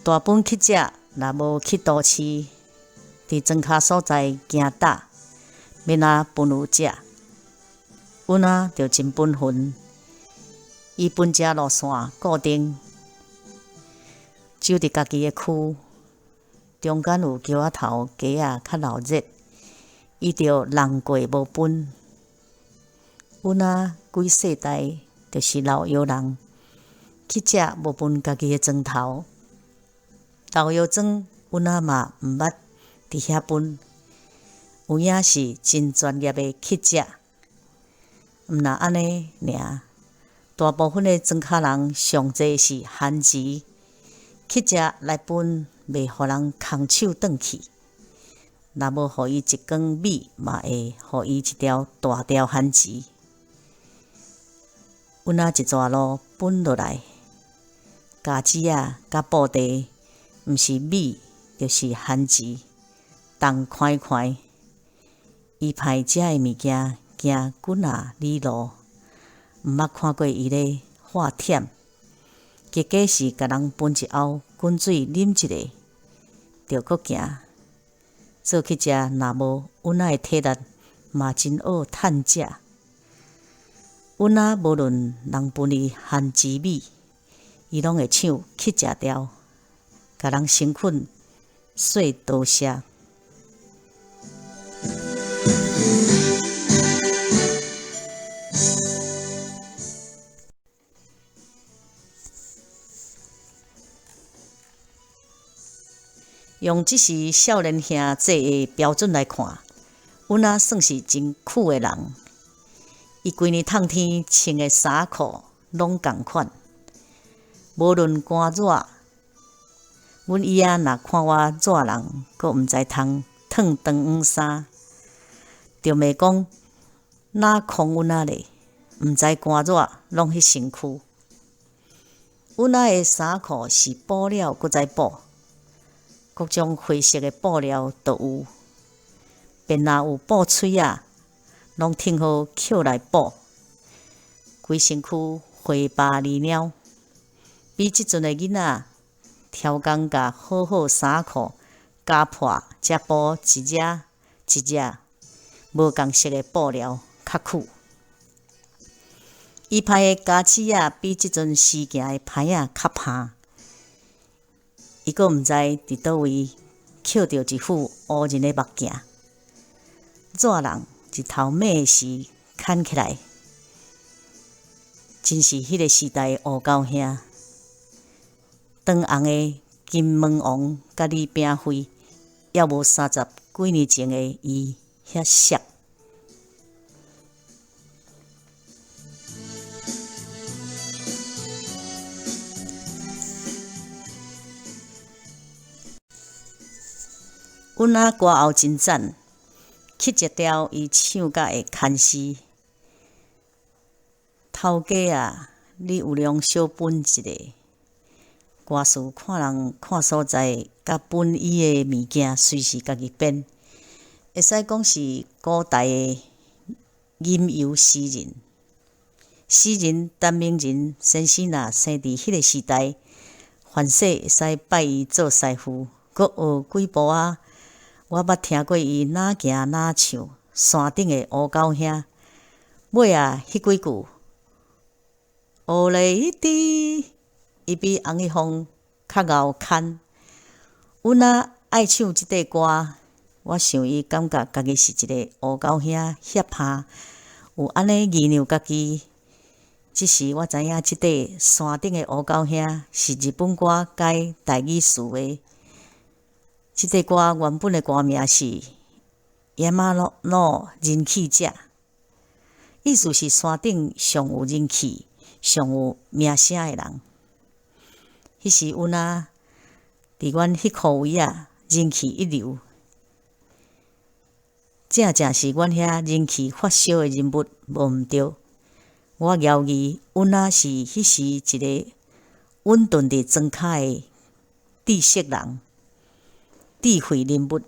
大本乞食，若無去都市，佇莊跤所在行搭，欲哪分有食？阮仔就真本分，伊分食路線固定，只佇家己的區，中間有橋仔頭街仔較鬧熱，伊就人過無分。阮仔幾世代就是老藥人，乞食無分家己的莊頭。老藥莊，阮仔嘛毋捌佇遐分，有影是真專業的乞食。毋若按呢爾，大部分的莊跤人上濟是番薯，乞食來分，袂予人空手轉去。若無予伊一羹米，嘛會予伊一條大條番薯。阮仔一逝路分落來，膠紙仔佮布袋，毋是米就是番薯，重寬寬。伊派食的物件行幾若里路，毋捌看過伊咧喊忝。結果是共人分一甌滾水啉一下，就閣行。做乞食若無阮仔的體力，嘛真好趁食。阮仔無論人分伊番薯米，伊攏會搶乞食掉，共人誠懇說多謝。用這時少年兄做的標準來看，阮仔算是真苦的人。伊規年冬天穿的衫褲攏仝款，無論寒熱。阮姨仔若看我熱人，閣毋知通褪長羽衫，就罵講哪空阮仔咧，毋知寒熱攏彼身軀。阮仔的衫褲是補了閣再補，各種花色的布料都有，便若有布穗仔，攏挺好抾來補。規身軀花白膩貓，比這陣的囡仔挑工共好好衫褲咬破，才補一隻一隻無仝色的布料較久。伊派的膠紙仔比這陣時行的牌仔較歹。伊閣毋知佇佗位抾著一副烏人的目鏡，熱人日頭猛時牽起來，真是彼个時代的烏狗兄。當紅的金門王佮李炳輝，猶無三十幾年前的伊遐俗。阮仔歌喉真讚，乞食調伊唱甲會牽絲。頭家啊，你有量小分一下。歌詞看人看所在，佮分伊的物件隨時家己編，會使講是古代的吟遊詩人。詩人陳明仁先生若生佇彼個時代，凡世會使拜伊做師傅，閣學幾步仔。我捌聽過伊哪行哪唱，山頂的烏狗兄，尾仔彼幾句，烏雷滴，伊比洪一峰較𠢕牽。阮仔愛唱這塊歌，我想伊感覺家己是一個烏狗兄翕拍，有按呢議量家己。這時我知影這塊山頂的烏狗兄是日本歌改台語詞的。這塊歌原本的歌名是《山の人氣者》，意思是山頂上有人氣、上有名聲的人。彼時阮仔佇阮彼箍位仔人氣一流，正正是阮遐人氣發燒的人物，無毋對。我猶疑阮仔是彼時一個穩頓佇莊跤的知識人、智慧人物。